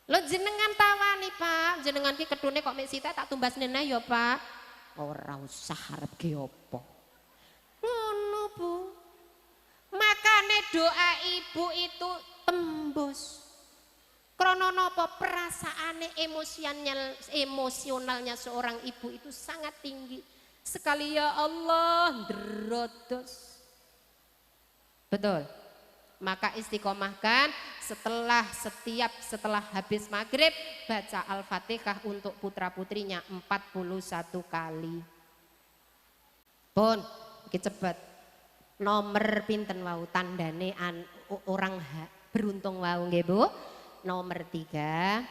Lho jenengan tawani, Pak, jenengan ki ketune kok mek sithik tak tumbas neneh ya, Pak. Ora usah arep ge apa. Ngono, Bu. Makane doa ibu itu tembus. Krono napa perasaane emosionalnya seorang ibu itu sangat tinggi. Sekali ya Allah ndrodos. Betul. Maka istiqomahkan setelah habis maghrib baca Al-Fatihah untuk putra-putrinya 41 kali. Pun, iki cepet. Nomor pinten wau tandane orang beruntung wau nggih Bu? Nomor 3.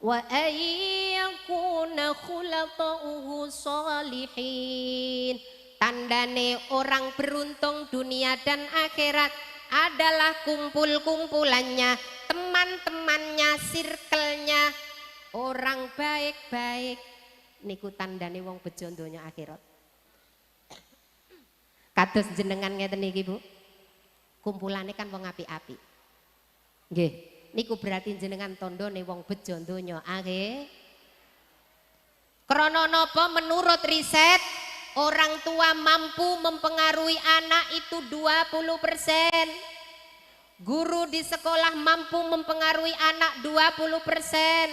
Wa ayyakuna khulata'uhu sholihin. Tandane orang beruntung dunia dan akhirat adalah kumpul-kumpulannya, teman-temannya, circle-nya orang baik-baik. Niku tandane wong bejo donya akhirat. Kados jenengan ngeten niki Bu. Kumpulane kan wong apik-apik. Nggih, niku berarti jenengan tandane wong bejo donya akhir. Krana napa menurut riset orang tua mampu mempengaruhi anak itu 20%. Guru di sekolah mampu mempengaruhi anak 20%.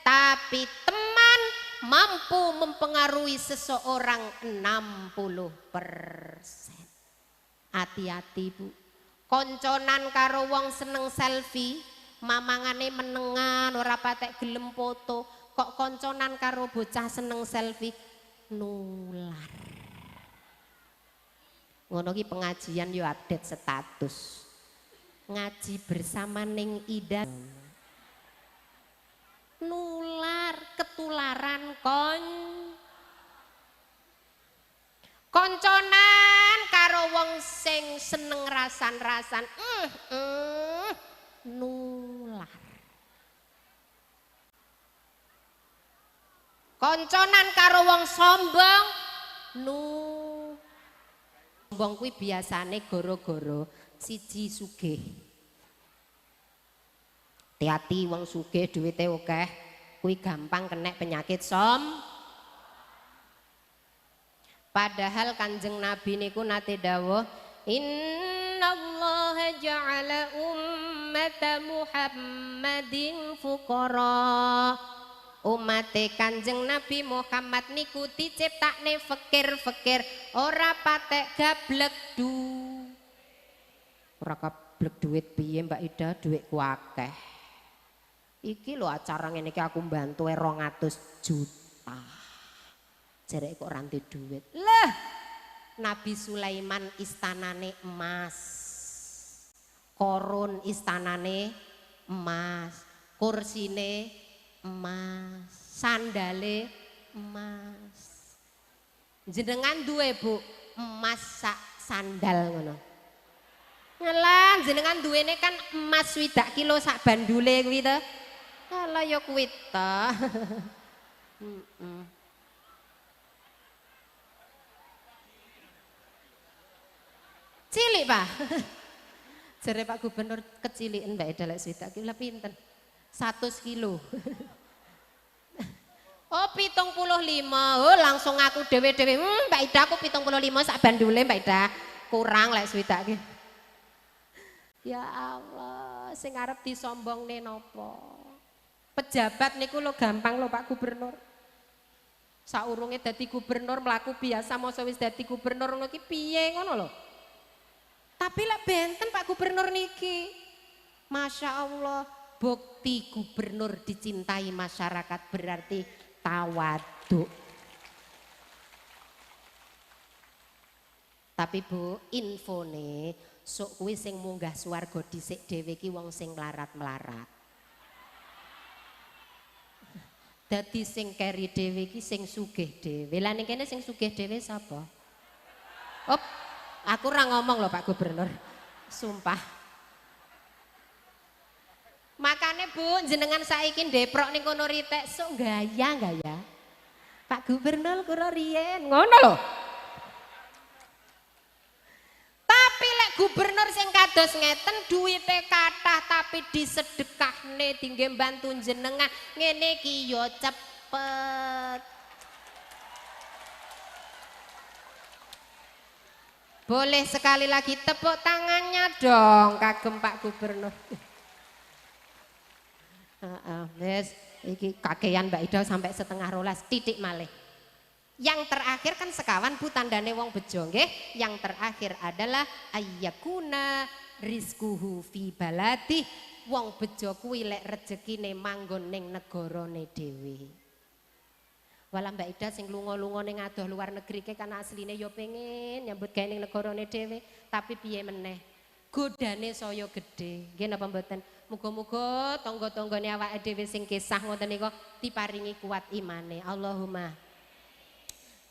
Tapi teman mampu mempengaruhi seseorang 60%. Hati-hati Bu. Konconan karo wong seneng selfie, mamangane menengan ora patek gelem foto, kok konconan karo bocah seneng selfie nular. Ngono ki pengajian yo update status. Ngaji bersama ning Ida. Nular, ketularan konconan karo wong sing seneng rasan-rasan, nular. Konconan karo wong sombong, sombong kuwi biasane goro-goro siji sugih. Hati-hati wong sugih duwite akeh, kuwi gampang kena penyakit som. Padahal Kanjeng Nabi niku nate dawuh, innallaha ja'ala ummata Muhammadin fuqara. Umate Kanjeng Nabi Muhammad niku diciptakne fakir-fakir, ora patek gablek du. Ora gablek duit piye Mbak Ida, duitku akeh. Iki lho acara ngene iki aku mbantu 200 juta. Jerek kok ranti duit. Lah, Nabi Sulaiman istanane emas. Korun istanane emas, kursine emas, sandale emas. Jenengan duwe Bu, emas sak sandal ngono. Ngelah, jenengan duwene kan emas 60 kilo sak bandule kuwi to. Alah ya kuwi ta. Cilik, Pak. Jere Pak Gubernur keciliken Mbak Ida lek 60 kilo pinten? 100 kilo. Oh 75. Oh langsung aku dhewe-dhewe. Mbak Ida aku 75 sak bandule Mbak Ida. Kurang lek 60 ki. Ya Allah, sing arep disombongne napa? Pejabat niku lho gampang lho Pak Gubernur. Saurunge dadi gubernur mlaku biasa, masa wis dadi gubernur ngono ki piye ngono lho. Tapi lek benten Pak Gubernur niki. Masya Allah, bukti gubernur dicintai masyarakat berarti tawaduk. Tapi Bu, infone sok kuwi sing munggah swarga dhisik dhewe ki wong sing melarat-melarat. Dadi sing keri dhewe ki sing sugih dhewe. Lah ning kene sing sugih dhewe sapa? Op, aku ora ngomong lho Pak Gubernur. Sumpah. Makane Bu, jenengan saiki ndeprok ning kono ritek sok gaya-gaya. Pak Gubernur kula riyen ngono lho. Tapi lek gubernur sing kados ngeten duwite kathah tapi disedekahne dingge bantu jenengan ngene iki ya cepet. Boleh sekali lagi tepuk tangannya dong kagem Pak Gubernur. Heeh, wis iki kakean Mbak Ida sampai 11:30 titik malih. Yang terakhir kan sekawan Bu tandane wong bejo nggih. Yang terakhir adalah ayyakuna rizquhu fi baladi. Wong bejo kuwi lek rejekine manggon ning negarane dhewe. Walah Mbak Ida sing lunga-lunga ning adoh luar negeri ke kan asline ya pengen nyambut gawe ning negarane dhewe, tapi piye meneh? Godane saya gedhe. Nggih napa mboten? Muga-muga tangga-tanggane awake dhewe sing kisah ngoten niku diparingi kuat imane. Allahumma.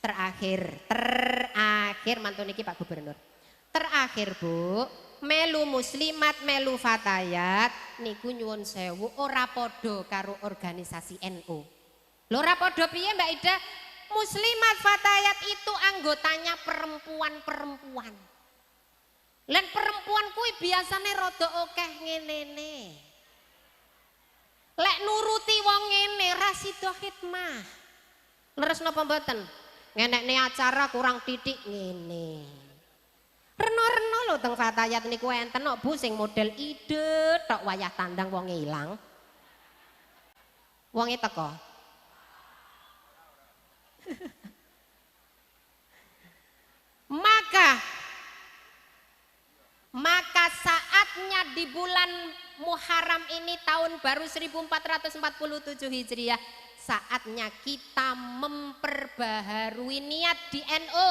Terakhir, terakhir mantun niki Pak Gubernur. Terakhir Bu, melu muslimat, melu fatayat niku nyuwun sewu ora padha karo organisasi NU. Lho ora padha piye Mbak Ida? Muslimat fatayat itu anggotanya perempuan-perempuan. Lan perempuan kuwi biasane rada akeh ngenene. Lek nuruti wong ngene ra sida khidmah. Leres napa mboten? Ngenekne acara kurang titik ngene. Reno-reno lho teng fatayat niku enten kok Bu sing model ide tok wayah tandang wonge ilang. Wonge teko. Maka saatnya di bulan Muharram ini tahun baru 1447 Hijriah, saatnya kita memperbaharui niat di NU,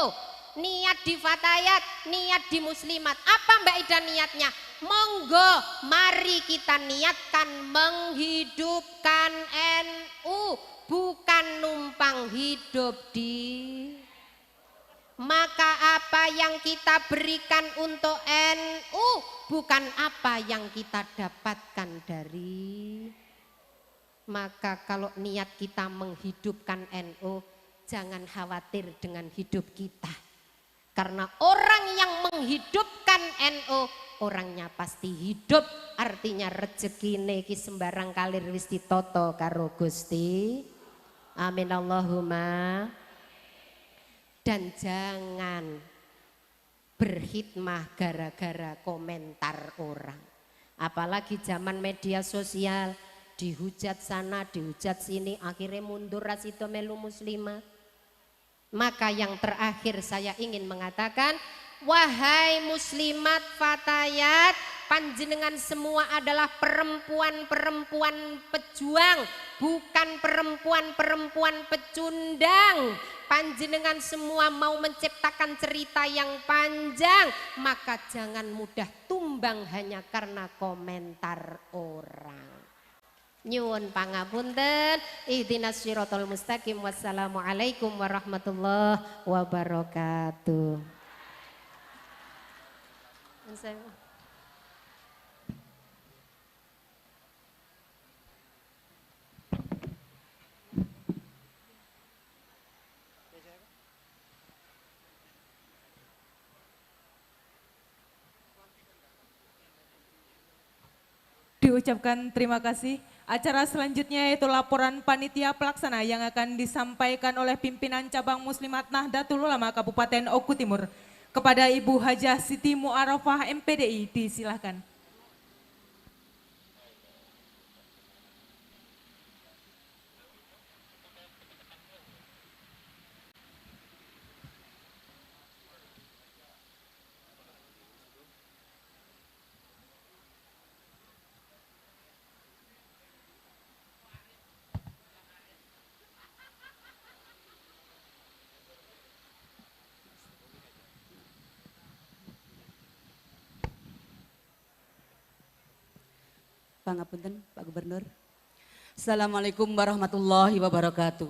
niat di Fatayat, niat di Muslimat. Apa Mbak Ida niatnya? Monggo mari kita niatkan menghidupkan NU, bukan numpang hidup di. Maka apa yang kita berikan untuk NU bukan apa yang kita dapatkan dari. Maka kalau niat kita menghidupkan NU, jangan khawatir dengan hidup kita. Karena orang yang menghidupkan NU, orangnya pasti hidup. Artinya rezekine iki sembarang kalir wis ditata karo Gusti. Amin Allahumma. Dan jangan berkhidmah gara-gara komentar orang. Apalagi zaman media sosial, dihujat sana, dihujat sini, akhirnya mundur rasito melu muslimat. Maka yang terakhir saya ingin mengatakan, wahai muslimat fatayat, panjenengan semua adalah perempuan-perempuan pejuang, bukan perempuan-perempuan pecundang. Panjenengan semua mau menciptakan cerita yang panjang, maka jangan mudah tumbang hanya karena komentar orang. Nyuwun pangapunten, ihdinas siratal mustaqim, wassalamualaikum warahmatullahi wabarakatuh. Diucapkan terima kasih. Acara selanjutnya yaitu laporan panitia pelaksana yang akan disampaikan oleh pimpinan cabang Muslimat Nahdlatul Ulama Kabupaten Oku Timur. Kepada Ibu Hajah Siti Muarafah MPDI, disilahkan. Pangapunten Pak Gubernur. Assalamualaikum warahmatullahi wabarakatuh.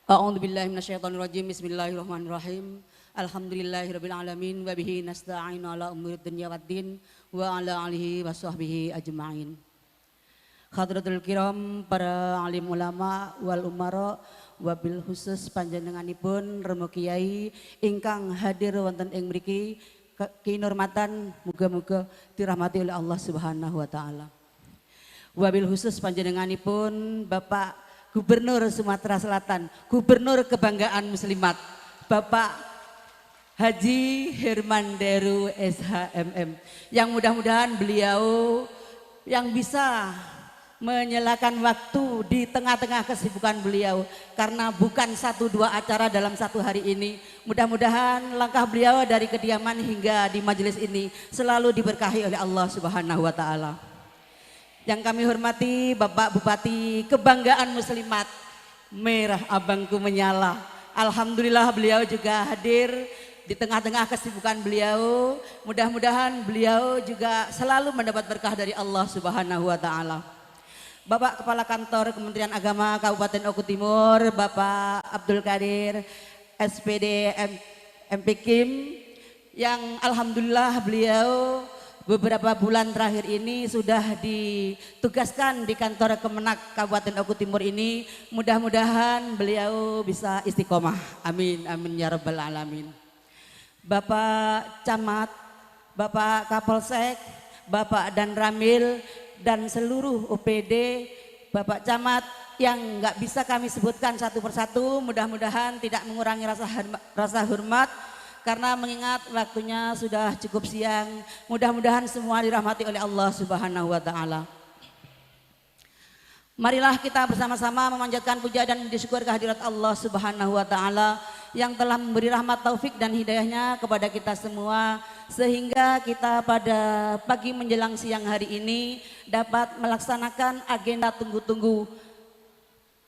A'udzubillahi minasyaitonirrajim. Bismillahirrahmanirrahim. Alhamdulillahirabbil alamin wa bihi nasta'inu ala umurid dunya waddin wa ala alihi wasahbihi ajmain. Hadratul kiram, para alim ulama wal umara Wabil khusus panjenenganipun Romo Kiai ingkang hadir wonten ing mriki kinurmatan, muga-muga dirahmati oleh Allah Subhanahu wa taala. Wabil khusus panjenenganipun Bapak Gubernur Sumatera Selatan, Gubernur Kebanggaan Muslimat, Bapak Haji Herman Deru SHMM, yang mudah-mudahan beliau yang bisa menyelakan waktu di tengah-tengah kesibukan beliau, karena bukan satu dua acara dalam satu hari ini. Mudah-mudahan langkah beliau dari kediaman hingga di majelis ini selalu diberkahi oleh Allah Subhanahu wa taala. Yang kami hormati Bapak Bupati Kebanggaan Muslimat, merah abangku menyala. Alhamdulillah beliau juga hadir di tengah-tengah kesibukan beliau. Mudah-mudahan beliau juga selalu mendapat berkah dari Allah Subhanahu wa taala. Bapak Kepala Kantor Kementerian Agama Kabupaten Oku Timur, Bapak Abdul Kadir, SPD MP Kim, yang alhamdulillah beliau beberapa bulan terakhir ini sudah ditugaskan di kantor Kemenak Kabupaten Oku Timur ini. Mudah-mudahan beliau bisa istiqomah. Amin, amin ya rabbal alamin. Bapak Camat, Bapak Kapolsek, Bapak Dan Ramil, dan seluruh OPD, Bapak Camat yang nggak bisa kami sebutkan satu persatu, mudah-mudahan tidak mengurangi rasa hormat, karena mengingat waktunya sudah cukup siang. Mudah-mudahan semua dirahmati oleh Allah Subhanahu wa taala. Marilah kita bersama-sama memanjatkan puja dan puji syukur kehadirat Allah Subhanahu wa taala yang telah memberi rahmat, taufik dan hidayahnya kepada kita semua, sehingga kita pada pagi menjelang siang hari ini dapat melaksanakan agenda tunggu-tunggu.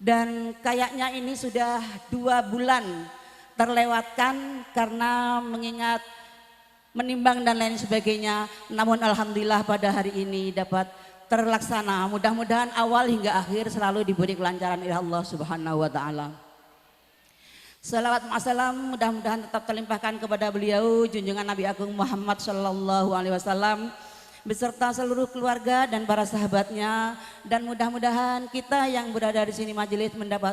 Dan kayaknya ini sudah 2 bulan terlewatkan karena mengingat menimbang dan lain sebagainya. Namun alhamdulillah pada hari ini dapat terlaksana. Mudah-mudahan awal hingga akhir selalu diberi kelancaran oleh Allah Subhanahu wa taala. Salawat ma'asalam mudah-mudahan tetap terlimpahkan kepada beliau junjungan Nabi Agung Muhammad Shallallahu Alaihi Wasallam beserta seluruh keluarga dan para sahabatnya, dan mudah-mudahan kita yang berada di sini majelis mendapat